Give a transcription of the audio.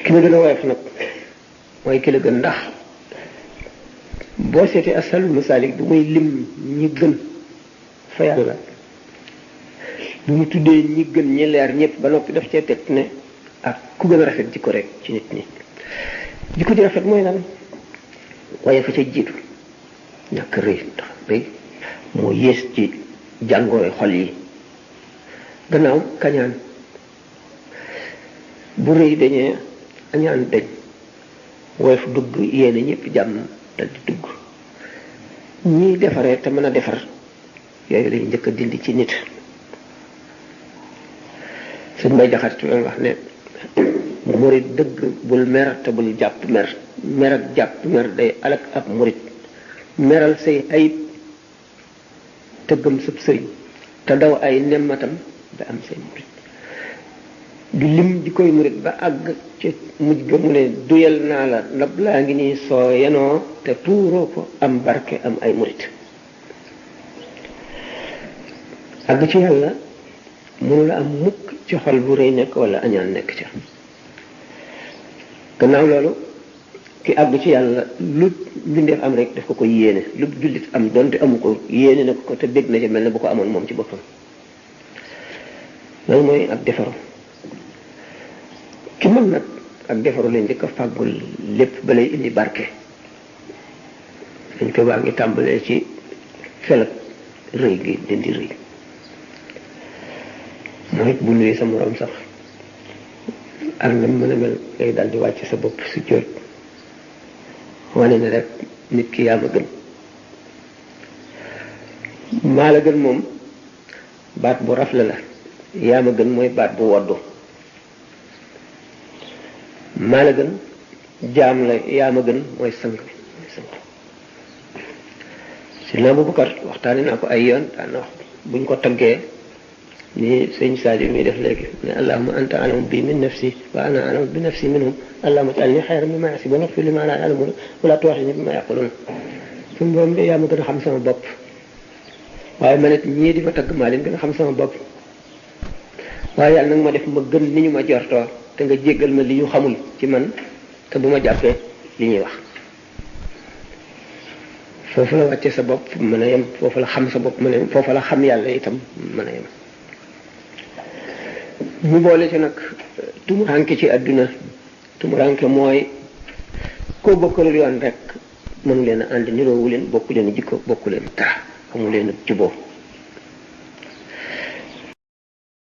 ki la gën a woyof nag mooy ki la gën, ndax boo seetee asalul masaalik bu muy lim ñi gën fa yàlla bu mu tuddee ñi gën ñi leer ñëpp ba noppi daf cee teg ne ak ku gën a rafet jikko rek ci nit ñi. jikko ji rafet mooy lan? waaye fa ca jiitu ñàkk rëy, ndax rëy moo yées ci jàngooy xol yi. gannaaw kañaan, bu rëy dañee añaan dañ, woyof dugg yéene ñëpp jàmm dal di dugg. ñii defaree te mën a defar yooyu lañu njëkk a dindi ci nit. suñ may jaxat ci loolu wax ne murit dëgg bul mer te bul jàpp mer. mer ak jàpp mer day alak ab murit. meral say ayib te gëm sab sëriñ te daw ay nemmatam da am say murit. di lim di koy murit ba àgg ci mujj ga mu ne duyal naa la ndab laa ngi nii soo yenoo te tuuroo ko am barke am ay murit. àgg ci yàlla mënu la am mukk ci xol bu rëy nekk wala añaan nekk ca. gannaaw loolu ki àgg ci yàlla lu mbindeef am rek daf ko ko yéene, lu jullit am donte amu ko yéene na ko te bég na ci mel ne bu ko amoon moom ci boppam. loolu mooy ak defaru. ki mën nag ak defaru lañ njëkk a fàggul lépp ba lay indi barke. dañ ko baa ngi tàmbalee ci felag rëy gi dindi rëy. mooy bu nuyu sa moroom sax ak na mën a mel ngay dal di wàcc sa bopp su jot wane ne rek nit ki yaa ma gën. maa la gën moom baat bu rafle la. yaa ma gën mooy baat bu woddu. maa la gën jaam la, yaa ma gën mooy sang bi mooy sang. Sidna Abubakar waxtaane naa ko ay yoon daan na wax buñ ko taggee ni sëñ Sadio mi def léegi ne allahumma anta alamu bi min nafsi wa ana alamu bi nafsi minhum allahumma ij'alni xayran mimma yahsibun waghfir li ma la ya'lamun wa la tu'akhidhni bima yaqulun. suñu borom de yaa ma gën a xam sama bopp waaye ma ne ñii di ma tagg maa leen gën a xam sama bopp waaye yàlla nag ma def ma gën ni ñu ma jortoo te nga jéggal ma li ñu xamul ci man te bu ma jàppee li ñuy wax. foofu la wàcce sa bopp mën a yem, foofu la xam sa bopp mën a yem, foofu la xam yàlla itam mën a yem. mu boole ci nag tumuranke ci àdduna. tumuranke mooy koo bokkalul yoon rek mënu leen a ànd niroowu leen bokku leen jikko bokku leen dara amu leen juboo